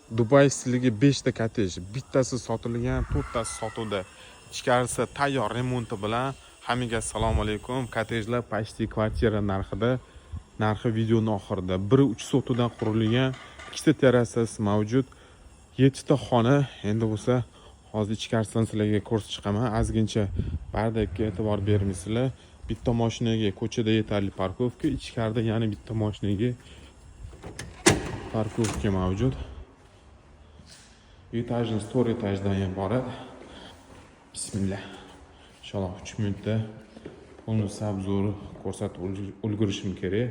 Dubay stiligi 5 ta kottej, bittasi sotilgan, to'rttasi sotuvda. Ichkarisi tayyor remonti bilan. Hammaga assalomu alaykum. Kottejlar почти kvartira narxida. Narxi videoning oxirida. 1.3 sotuvdan qurilgan, ikkita terrasasi mavjud. 7 ta xona. Endi bo'lsa hozir ichkarisidan sizlarga ko'rsatib chiqaman. Ozgincha bardakka e'tibor bermaysizlar. Bitta mashinaga ko'chada yetarli parkovka, ichkarida yana bitta mashinaga parkovka mavjud. Etajimiz 4 etajdan iborat. Bismillah. Inshaalloh 3 minutda полностью обзор ko'rsatib ulgurishim kerak.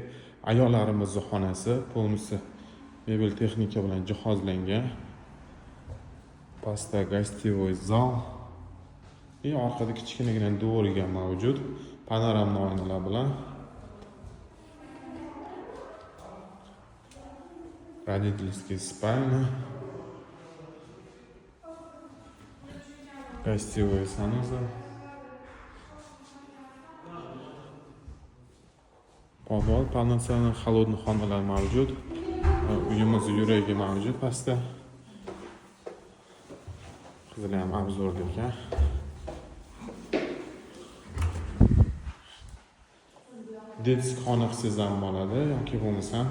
Ayollarimizni xonasi полностью mebel texnika bilan jihozlangan. Pastda гостевой zal. И orqada kichkinagina дворик ham mavjud. Panoramli oynalar bilan. Родительский спальня. Гостевой санузел. Podval, полноценный холодный xonalar mavjud. Uyimiz yuragi mavjud pastda. Qizlar ham обзор da ekan. Детский xona qilsangiz ham bo'ladi yoki bo'lmasam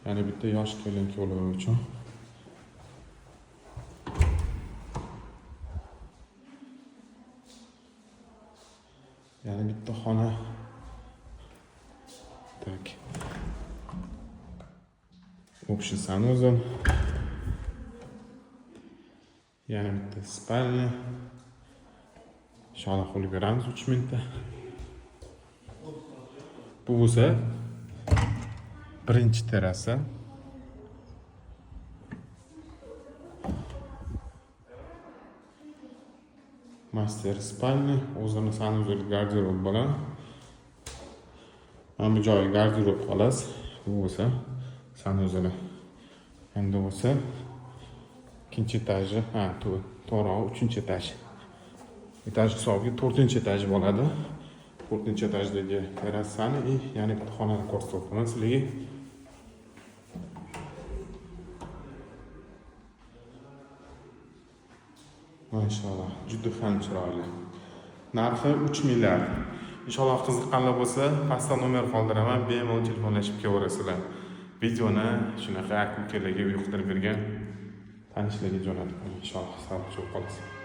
yana bitta yosh kelin kuyovlar uchun. Yana bitta xona. Так. Общий санузел. Yana bitta спальня. Inshaalloh ulguramiz 3 minutda. Bu bo'lsa birinchi terrasa. Мастер спальня, o'zini санузел, garderob bilan. Mana bu joyi garderob xolos. Bu bo'lsa санузел i. Endi bo'lsa ikkinchi etaji, ha, to'g'rirog'i uchinchi etaj. Etaj hisobiga to'rtinchi etaj bo'ladi. To'rtinchi etajdagi terrasani и yana bitta xonani ko'rsatib o'taman sizlarga. Mashalloh, juda ham chiroyli. Narxi 3 milliard. Inshaalloh qiziqqanlar bo'lsa, pastda nomer qoldiraman, bemalol telefonlashib kelaverasizlar. Videoni shunaqa aka ukalarga uy qidirib bergan tanishlarga jo'natib qo'ying. Inshaalloh sog' qolasiz.